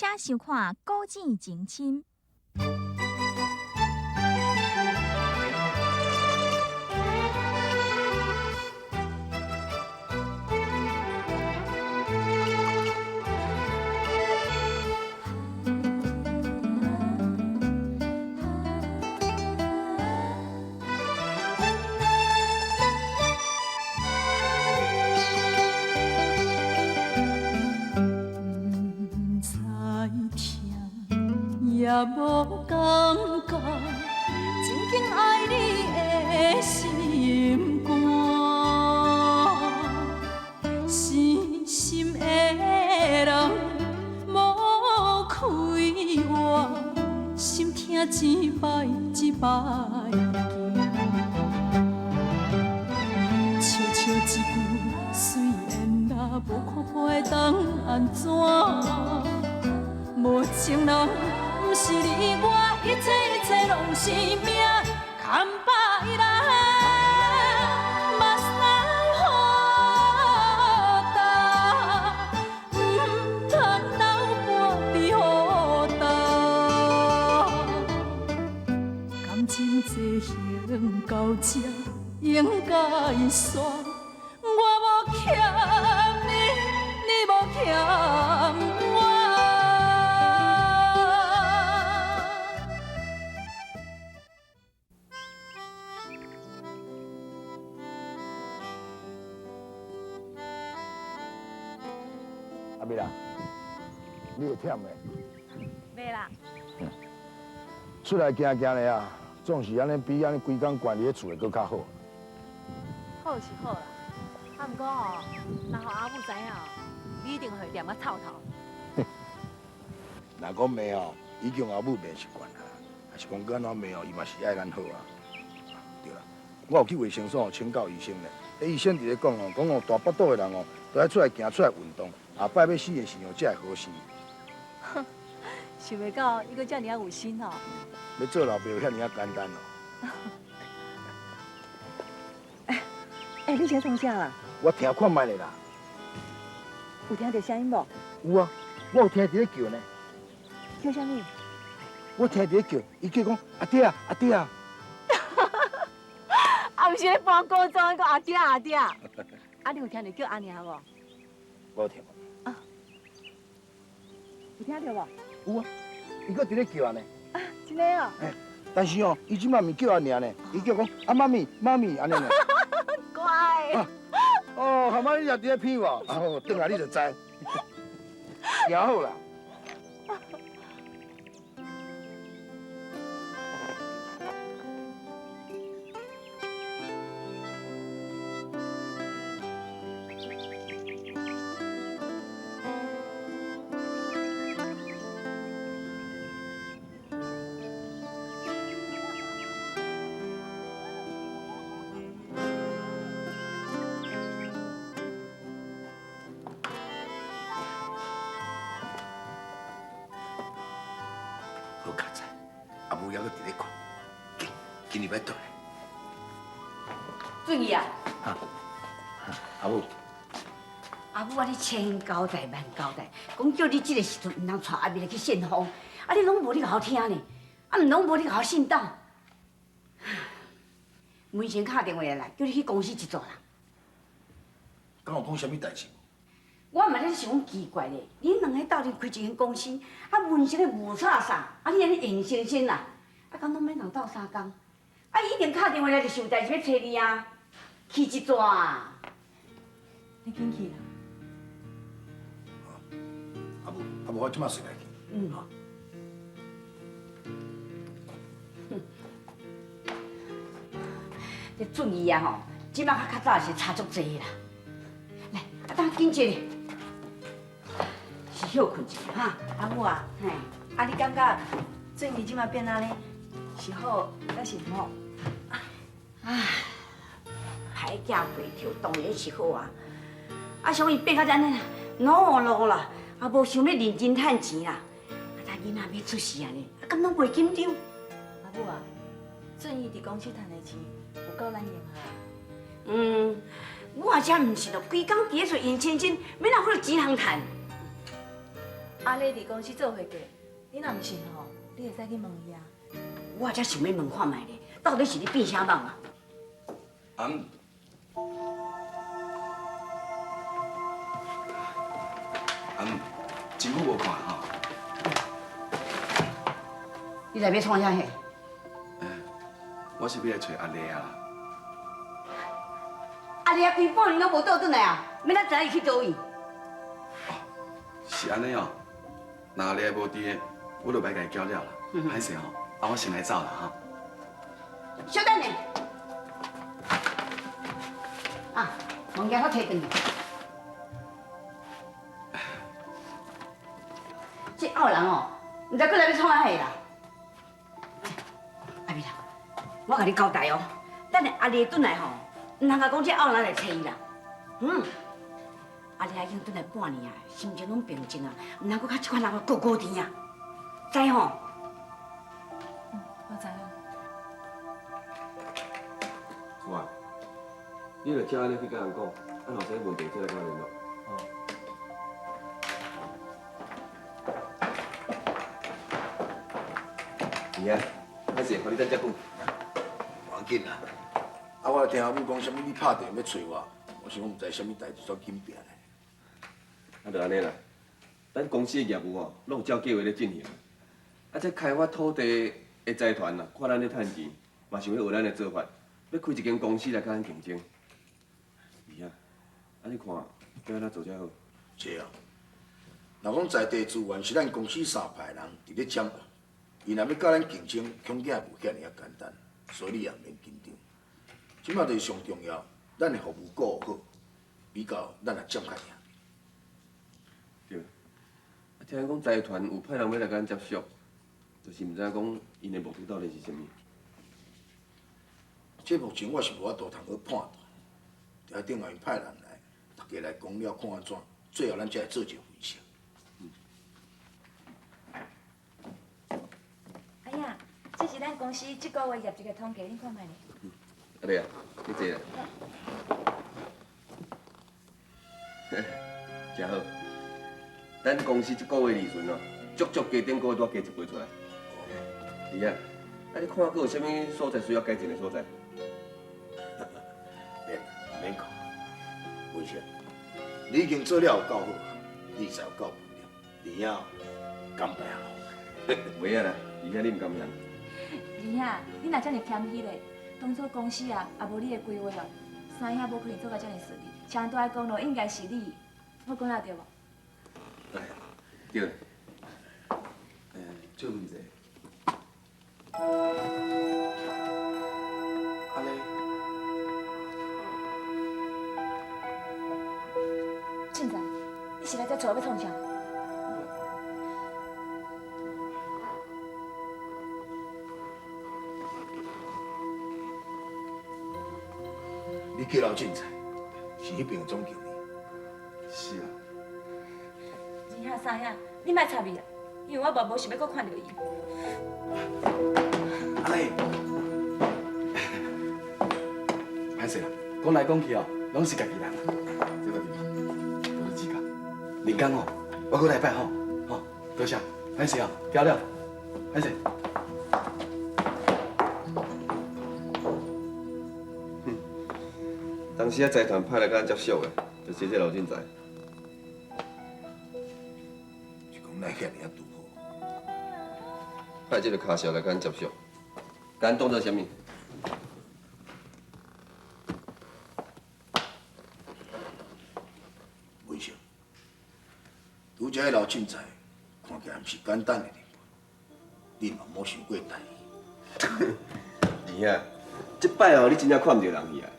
請收看《古井情深》。也無感覺，真緊愛你的心肝，死心的人無開活，心疼一擺一擺行，笑笑一句虽然啦，無看破會當按怎？無情人。毋是你我，一切一切攏是命，牽百人，目屎雨干，毋通流半滴雨干。感情这行到这应该煞，我無欠你，你無欠我。阿美啦，你會忝袂？袂啦。出來行行咧啊，總是按呢比按呢規工關佇咧厝內閣較好。好是好啦，啊，毋過吼，若予阿母知影，你一定會念甲臭頭。若講罵吼，已經阿母罵習慣啦，若是講閣按怎罵哦，伊嘛是愛咱好啊。對啦，我有去衛生所請教醫生咧，彼醫生佇咧講哦，講哦大腹肚的人哦，都愛出來行出來運動。下擺欲死的時候才會好生。想袂到伊閣遮爾仔有心吼。欲做老爸有遐爾仔簡單哦。欸，你是咧創啥啦？我聽看覓咧啦。有聽著聲音無？有啊，我有聽佇咧叫呢。叫啥物？我聽佇咧叫，伊叫講阿爹啊，阿爹啊。啊，毋是咧搬古裝，閣阿爹阿爹。啊，你有聽著叫阿娘無？我有聽。啊，有聽著無？有啊，伊閣佇咧叫呢。啊，真的哦。欸，但是哦，伊這擺毋是叫阿娘呢，伊叫講阿媽咪、媽咪按呢呢。乖。哦，阿媽你也佇咧騙我，哦，轉來你就知。行好啦。好佳哉，阿母猶閣佇咧睏，緊，緊入來倒來。俊義啊！阿母。阿母，我咧千交代萬交代，講叫你這個時陣毋通帶阿美來去煽風，啊，你攏無咧共我聽呢，啊，毋攏無咧共我信導。文成敲電話來啦，叫你去公司一轉啦。敢有講啥物代誌？我嘛咧想講奇怪咧，恁兩个鬥陣開一間公司，啊文成咧無差啥，啊你按呢閒生生啦，啊敢攏免人鬥相共？啊伊一定敲電話來就是有代誌欲揣你啊，去一轉啊！你緊去啦。阿母，阿母，我這馬隨來去。嗯。這俊義啊吼，這馬較較早時差足濟啦。來，啊等緊一下。是歇睏一下哈，阿母啊，嘿，啊你感覺俊義這馬變按呢，是好抑是毋好？唉，歹囝袂著，當然是好啊。啊，想伊變甲按呢，老老啦，也無想欲認真趁錢啦。啊，咱囡仔欲出世啊呢，啊，敢攏袂緊張？阿母啊，俊義佇公司趁的錢有夠咱用啊？嗯，我也才毋信咯，規工佇咧厝閒清清，欲哪有彼個錢通趁？阿麗佇公司做會計，你若毋信吼，你會使去問伊啊。我才想欲問看覓咧，到底是咧變啥夢啊？阿姆，阿姆，真久無看吼。你來欲創啥貨？我是欲來揣阿麗啊啦。阿麗啊，規半年攏無倒轉來啊，欲按怎知伊去佗位？是按呢哦，若阿麗無佇的，我就袂共伊攪擾啦。歹勢吼，啊，我先來走啦哈。小等下，啊，物件我提轉來。這漚人哦，毋知閣來欲創啥貨啦。阿美啦，我共你交代哦，等下阿麗轉來吼，毋通共講這漚人來揣伊啦。嗯，阿麗已經轉來半年啊，心情攏平靜啊，毋通閣佮這款人閣顧甜啊，知吼？嗯，我知影。哇，你著照按呢去佮人講，按後生問題再來佮我聯絡。哦。二兄，歹勢，予你等遮久。無要緊啦。啊，我聽阿母講啥物，你拍電話欲揣我，我想講毋知啥物代誌，煞緊拼咧。啊，就按呢啦。咱公司的業務吼，攏有照計劃咧進行。啊，這開發土地的財團啊，看咱咧趁錢，嘛想欲學咱的做法，欲開一間公司來佮咱競爭。二兄，啊你看欲按怎做才好？這哦，若講在地資源是咱公司三派人佇咧掌握，伊若欲佮咱競爭，恐驚無遐爾仔簡單，所以你也毋免緊張。這馬就是上重要，咱的服務顧好，比較咱也佔較贏。對。啊，聽講財團有派人欲來佮咱接觸，就是毋知影講𪜶的目的到底是啥物。這目前我是無法度通好判斷，著愛等下𪜶派人來，大家來講了看按怎，最後咱才會做一個分析。阿兄，這是咱公司這個月業績的統計，恁看覓咧？阿麗啊，你坐啦。誠好，咱公司這個月利潤哦，足足加頂個月拄仔加一倍出來。二兄，啊你看閣有啥物所在需要改進的所在？免免看，文賢，你已經做了有夠好啊，你實有夠分量，二兄甘拜下風。袂啊啦，二兄你毋甘謝。二兄，你若遮爾謙虛咧，當初公司啊，也無你的規劃哦，三兄無可能做甲遮爾順利。上大的功勞應該是你，我講得對無？哎，對。借問者。阿麗。進仔，你是來這厝欲創啥？你叫劉進財，是彼邊的總經理。是啊。二兄、三兄，你莫插伊啦，因為我嘛無想欲閣看著伊。阿麗，歹勢啦，講來講去哦，攏是家己人。這個弟弟，多多指教。林剛哦，我閣來拜訪，吼，多謝，歹勢哦，交了，歹勢。當時啊，財團派來佮咱接觸的，就是這個劉進財。是講哪遐爾仔拄好？派這個跤數來佮咱接觸，共咱當做啥物？文成，拄才彼劉進財看起來毋是簡單的人物，你嘛莫傷過大意。二兄，這擺哦，你真正看毋著人去啊！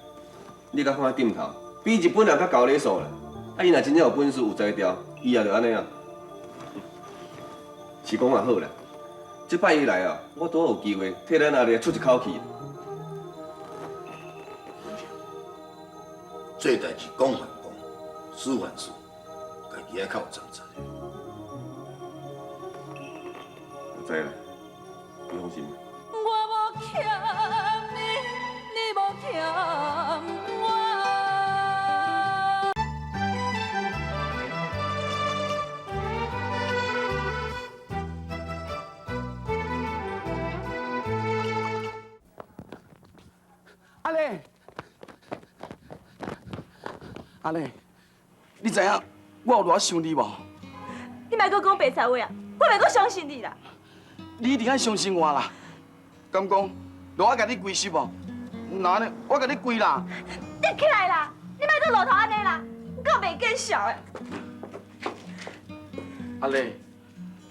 你共看頂頭，比日本人較厚禮數啦。啊，伊若真正有本事、有才調，伊也就按呢啊。是講也好啦，這擺伊來啊，我拄好有機會替咱阿麗出一口氣。這代誌講還講，事還事，家己愛較有章法。我知啦，你放心。我無欠你，你無欠我。丽，阿丽，你知影我有偌想你无？你莫阁讲白贼话啊！我袂阁相信你啦。你一定爱相信我啦。敢讲，落我共你归实无？那按呢，我共你跪啦。你起来啦！你莫阁路头按呢啦，够袂见笑的。阿丽，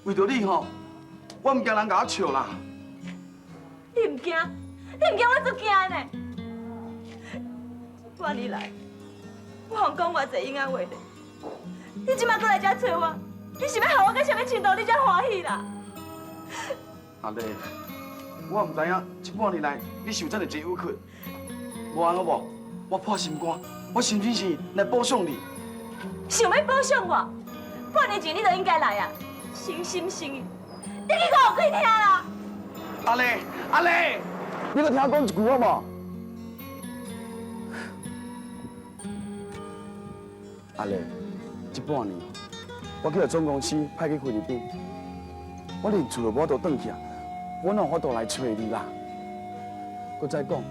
为著你吼，我毋惊人共我笑啦。你毋惊？你毋惊，我足惊呢。这半年来，我予人讲偌济闲仔话咧，你这摆阁来遮揣我，你是欲予我到啥物程度你才欢喜啦？阿丽，我毋知影这半年来你受这么济委屈，无按好无？我破心肝，我真心诚意来补偿你。想欲补偿我？半年前你就应该来啊！诚心诚意，你去讲予鬼听啦！阿丽，阿丽，你阁听我讲一句好无？阿丽，这半年我去予总公司派去菲律宾，我连厝都无法度转去啊！我哪有法度来揣你啦？阁再讲，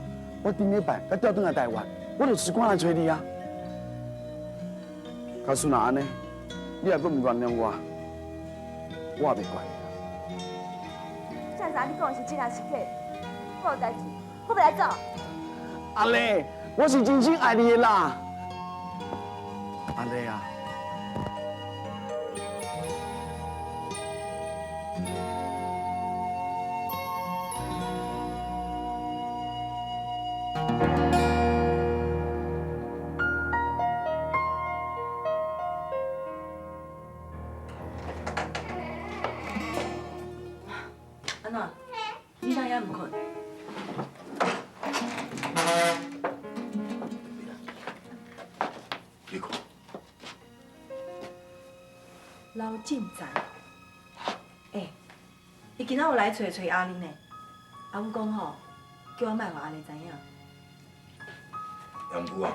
我顶礼拜才调转来台湾，我就时赶来揣你啊！假使若按呢，你若阁毋原谅我，我也袂怪你。正啥？你讲的是真还是假？我有代志，我欲来走。阿丽，我是真心爱你的啦。阿丽啊。安怎？你哪犹毋睏？你看。刘进财，欸，伊今仔有来揣揣阿玲呢。阿母讲吼，叫我莫予阿丽知影。杨姑啊，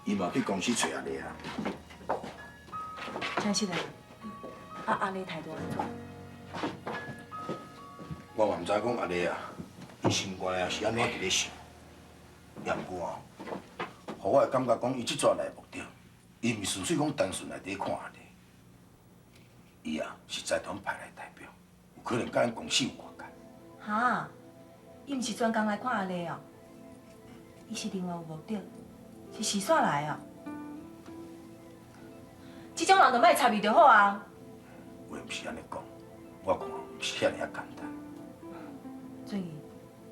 伊嘛去公司揣阿丽啊。真实的，啊阿丽态度按怎？我嘛毋知讲阿丽啊，伊心肝内是按怎伫咧想。也毋过啊，予我会感觉讲，伊这逝来的目的，伊毋是纯粹讲单纯来伫咧看阿丽，伊啊是财团派来代表，有可能佮咱公司有关系。哈？伊毋是专工来看阿丽哦，伊是另外有目的，是时煞来哦。这种人就莫插伊就好啊。话毋是按呢讲，我看毋是遐尔仔简单。俊义，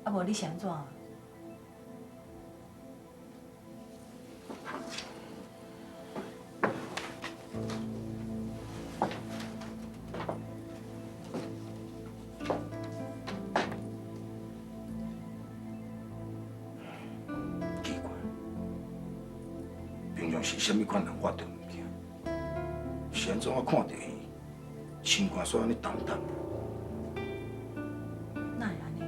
啊无你是按怎？奇怪，平常时啥物款人我都毋惊，是按怎我看著伊，心肝煞按呢重重。哪会按呢？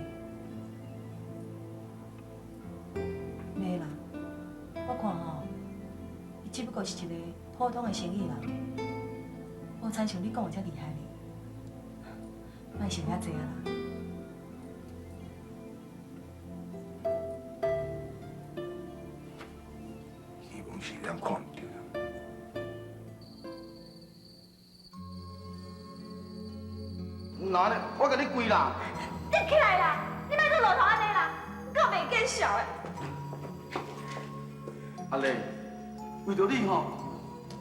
袂啦，我看吼，伊只不过是一个普通的生意人，无亲像你讲的遮厉害呢。莫想遐济啊啦。希望是咱看毋著啦。那按呢，我共你跪啦！你起来啦！你莫阁路头按呢啦，够袂见笑的。阿丽，为著你吼，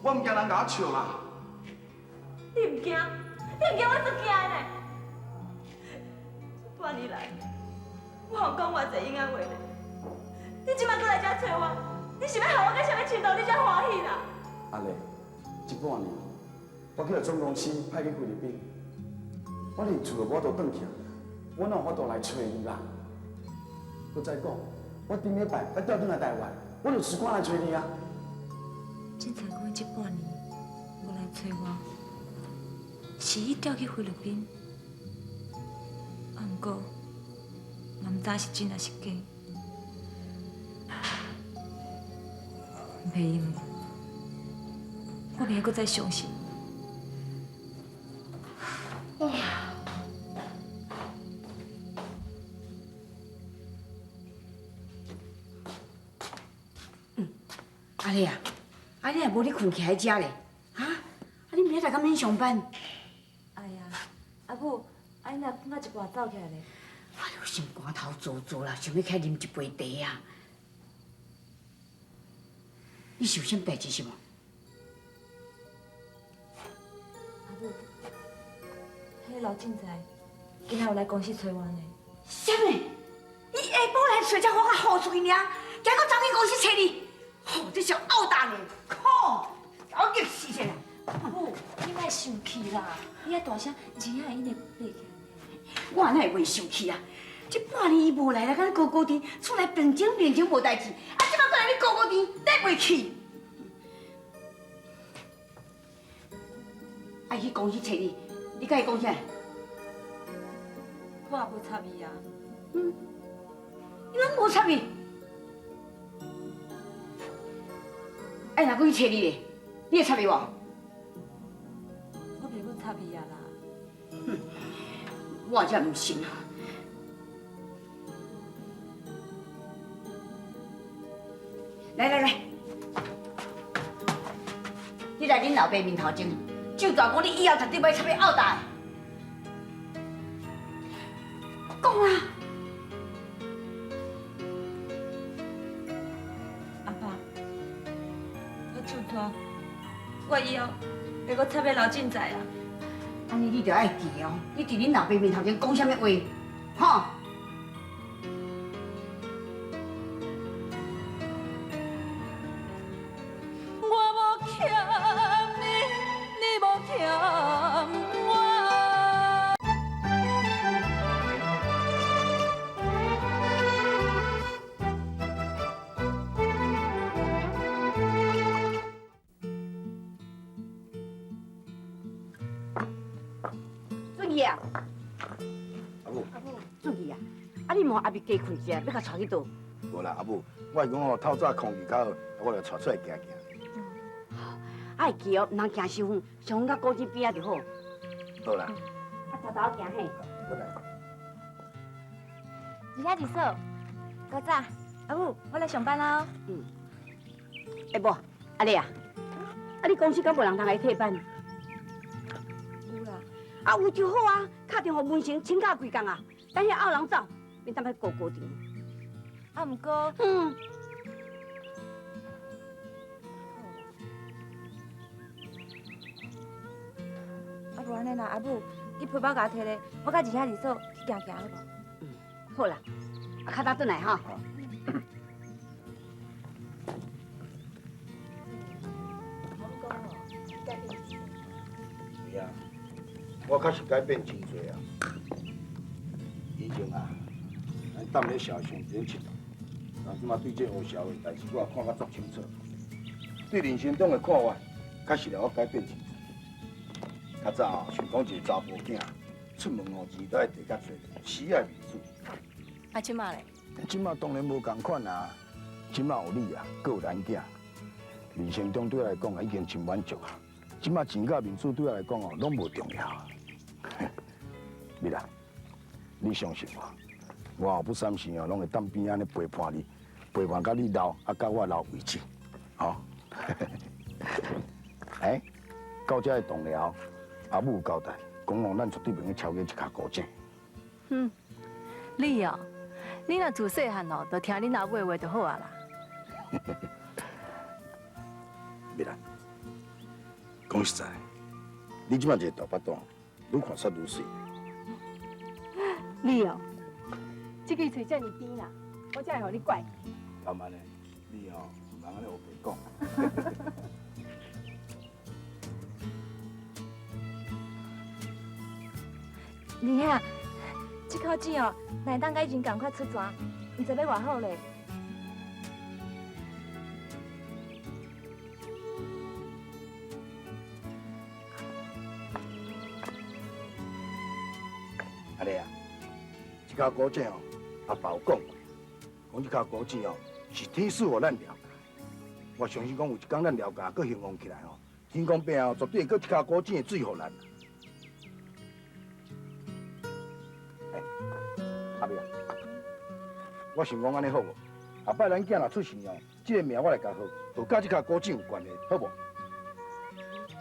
我毋惊人共我笑啦。你毋惊？你毋惊，我足惊呢。这半年来，我予人讲偌济闲仔话咧，你这摆阁来遮揣我，你是欲予我到啥物程度你才欢喜啦？阿丽，这半年我去予总公司派去菲律宾，我连厝都无法度转去，我哪有法度来揣你啦？阁再讲，我顶礼拜才调转来台湾，我就时赶来揣你啊。凊彩讲这半年无来揣我，是伊调去菲律宾，啊，毋过嘛毋知是真抑是假，袂用，我袂阁再相信。阿丽啊，啊你也无咧睏起来遮咧，哈？啊你明仔载敢免上班？哎呀，阿母，啊你若睏到一半走起来咧？哎哟，心肝头燥燥啦，想欲起来啉一杯茶啊！你是有啥物代志是无？阿母，彼个刘进财今仔有来公司揣我呢。啥物？伊下晡来揣才我较好出去尔，今阁走去公司揣你，吼，这是惋大呢！靠，我激死者啦！阿母，你莫生气啦，你遐大声，真正伊会爬起来。我哪会袂生气啊？这半年伊无来来，咱高高甜，厝内平静平静无代志，啊，这摆阁来你高高甜，你袂气？啊，伊去公司揣你，你佮伊讲啥？我也无插伊啊。嗯，你拢无插伊？哎，若阁去揣你咧，你会插伊无？我袂阁插伊啊啦。哼，我才毋信啊！来来来，你来恁老爸面头前，就大讲你以后绝对袂插伊惋大的。讲啊！阿爸，我唱歌，我以后袂阁插彼刘进财啊。按呢你著爱记哦，你伫恁老爸面头前讲啥物话，吼？我无欠你，你无欠我。俊义啊，阿母，俊义啊，啊你毋阿妹加睏一下，欲共带去佗？无啦，阿母，我是讲哦，透早空气较好，我就带出来行行。啊会记哦，毋通行伤远，伤远到古井边仔就好。好啦。啊，偷偷行嘿。好啦。二兄二嫂，古早，阿母，我来上班啦。嗯。欸无，阿丽啊，啊你公司敢无人通来替班？有啦。啊有就好啊，敲电话文成请假几工啊，等遐惋人走，免踮咧顾高场。啊，毋过，啊，无按呢啦，阿母，你皮包共我提咧，我佮二兄二嫂去行行好无？嗯，好啦，啊，较早转来哈。是啊，我确实改变真济啊。以前啊，咱踮咧社会上伫咧𨑨迌，但这马对这乌社会代志，我也看甲足清楚。对人生中的看法，确实让我改变真济。较早哦，想讲一个查埔囝出门哦，钱都爱提较济，死爱面子。啊，这马咧？这马当然无仝款啊！这马有你啊，阁有咱囝，人生中对我来讲啊，已经真满足啊。这马钱佮面子对我来讲哦，拢无重要。美兰，你相信我，我后不三时哦，拢会踮边仔咧陪伴你，陪伴到你老，啊，到我老为止，吼。欸，到这的同僚，阿母有交代，讲哦，咱绝对袂用超过一跤古井。哼，你哦，你若自细汉哦，就听恁阿母的话就好啊啦。美兰，讲实在，你这马一个大腹肚，愈看煞愈媠。你哦，这支喙遮尔甜啦，我才会予你怪。干嘛呢？你哦，毋通按呢乌白讲。二兄，这口井哦，若会当佮以前仝款出泉，毋知欲偌好咧。阿丽啊，这口古井哦，阿爸有讲过，讲这口古井哦是天赐予咱寮家。我相信讲有一天咱寮家阁兴旺起来哦，天公伯哦绝对会阁一口古井的水予咱。欸，阿美啊，我想讲按呢好无？后摆咱囝若出世哦，这个名我来共号，号佮这跤古井有关系，好无？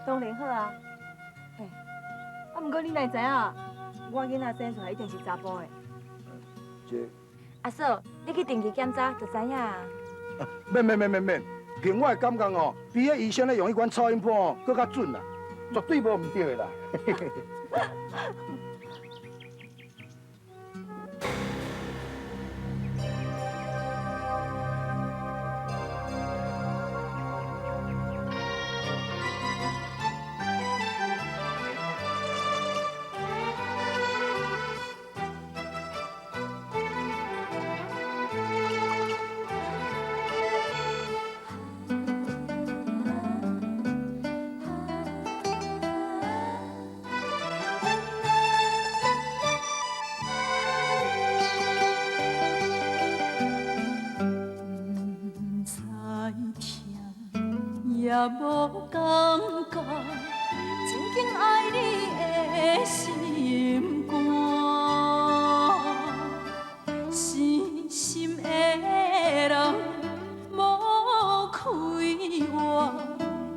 当然好啊。欸，啊，毋过你哪会知影？我囡仔生出来一定是查埔的。这，阿嫂，你去定期检查就知影啊。免免免免免，凭我的感觉哦，比彼医生咧用彼款超音波哦，阁较准啦，绝对无毋对的啦。也无感觉，真紧爱你的心肝，死心的人无开活，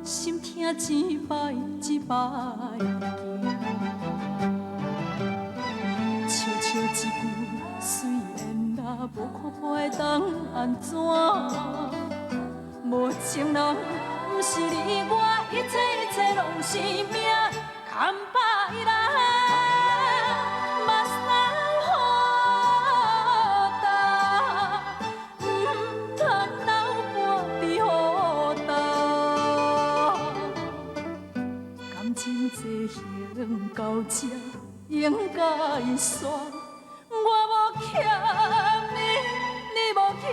心疼一摆一摆行，笑笑一句虽然啦，无看破会当按怎？无情人。毋是你我，一切一切拢是命，牵百来，目屎雨焦，毋通流半滴雨焦。感情进行到这应该煞，我无欠你，你无欠